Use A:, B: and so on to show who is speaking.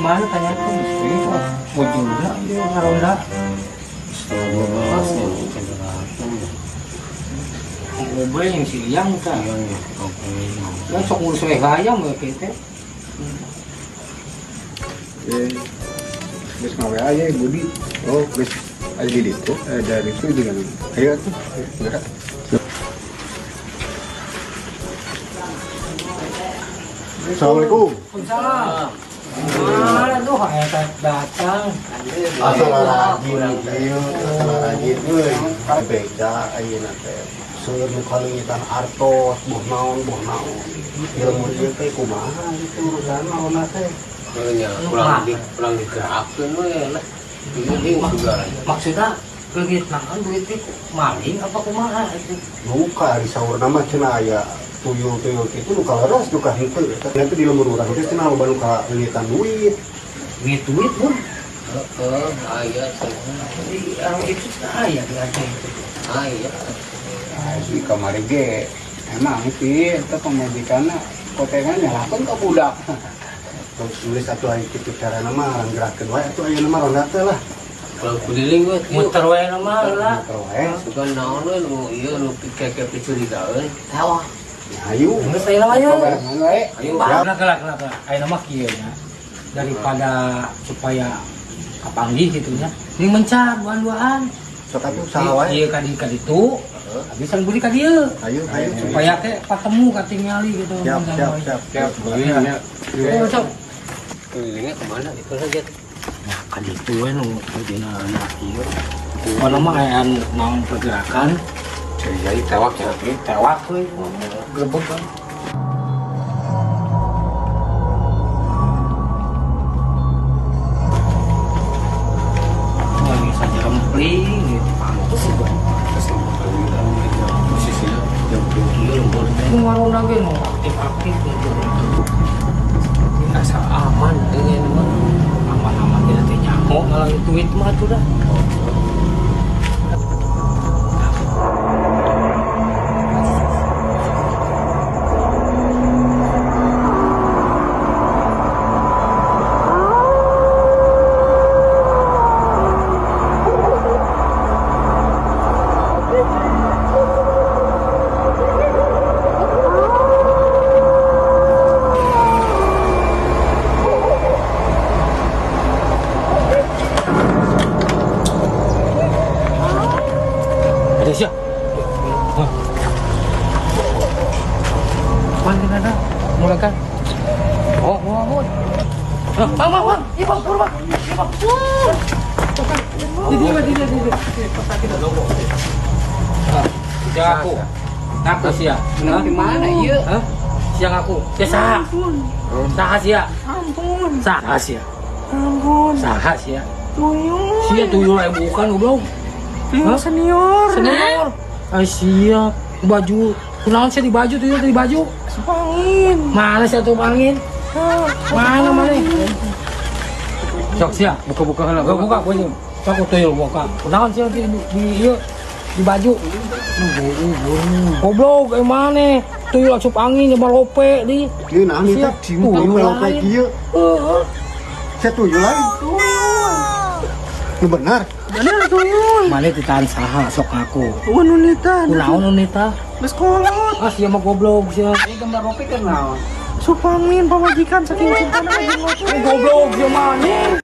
A: mana tanyakeun wujudna ieu ngaronda.
B: 11:30 ya cenderung.
A: Ngobrol yang si Liang tah. Kan sok ngurus we hayam we kieu teh.
C: Geus ngawe aya Budi. Oh, geus aya di ditu, dari itu juga. Ayo atuh, gerak. Assalamualaikum.
A: Waalaikumsalam. Mana tuh eta datang.
C: Asal rajin ieu, asal rajin euy. Beja ayeuna teh. Seueur nu kaleungitan artos, boh naon, boh naon. Ilmu ieu teh kumaha gitu urusan naonna teh.
B: Nya kurang digerakkeun we lah. Ini juga.
A: Maksudna leungit naon duit teh maling apa kumaha itu?
C: Luka di saurna mah cenah aya tuyul-tuyul kitu nu kaleres nu ka henteu. Nanti di lembur urang teh cenah loba nu kaleungitan duit.
A: Duit pun.
B: Heeh, aya cenah.
A: Di anu itu cenah aya di Aceh itu.
B: Aya.
D: Di kamari ge emang sih eta pamajikanna kotengan nyalahkeun ka budak.
C: Terus nulis atuh aya kitu carana mah gerakeun wae atuh ayeuna mah ronda teh lah.
B: Kalau kuliling we
A: muter wae mah lah.
C: Muter wae.
B: Sugan naon we nu ieu nu keke picurigaeun.
A: Tawa.
C: Ayo.
A: Geus ayeuna mah yeuh.
D: Barengan wae.
B: Ayo.
A: Lah lah lah. Ayeuna mah kieu nya. Daripada supaya kapanggih kitu nya. Ning mencar duaan-duaan.
C: Sok atuh saha wae.
A: Ieu ka di ka ditu. Habisan beli ka dieu.
C: Ayo ayo
A: supaya teh patemu katingali gitu.
C: Siap siap siap.
D: Siap.
A: Ayo sok.
B: Kelilingnya kemana itu saja.
A: Nah, ka ditu we nu dina anak ieu. Pokona mah aya anu naon pergerakan.
D: Jadi tewak ya,
A: tewak we grebeg kan. Lagi saja rempling gitu. Pantes sih, Bang.
B: Posisinya jam 7 lembur.
A: Ngaronda ge nu aktif-aktif gitu. Asal aman dengan mah. Aman-aman kita teh nyaho ngalang duit mah atuh dah. Ada siap. Pan kita dah. Mulakan. Oh, oh, oh. Bang, bang, bang. Iya, bang, bang. Iya, bang. Di dia, di dia. Siang aku. Ngaku sia.
D: Menang di mana ieu?
A: Hah? Siang aku. Ya saha? Saha sia?
E: Ampun.
A: Saha sia?
E: Ampun.
A: Saha sia?
E: Tuyul.
A: Sia tuyul eh bukan goblok.
E: Tuyul senior.
A: Senior. Ay sia, baju kunaon sia di baju tuyul di baju?
E: Sepangin.
A: Mana sia tuh pangin? Mana mana? Sok sia,
D: buka-buka heula.
A: Buka buka. Sok tuyul buka. Kunaon sia di ieu di baju? Goblok eh mana? Tuyul asup angin nyebar lope di.
C: Ieu naon ieu teh? Tuyul lope kieu.
A: Heeh.
C: Sia tuyul lain.
E: Tuyul.
C: Nu benar.
E: Bener tuyul.
A: Mana ditahan saha sok aku.
E: Kunaon nita?
A: Kunaon nita?
E: Geus kolot.
A: Ah sia mah goblok sia.
D: Ini gambar lope kan naon?
E: Supangin pamajikan saking cintana jeung lope.
A: Goblok sia mah anjing.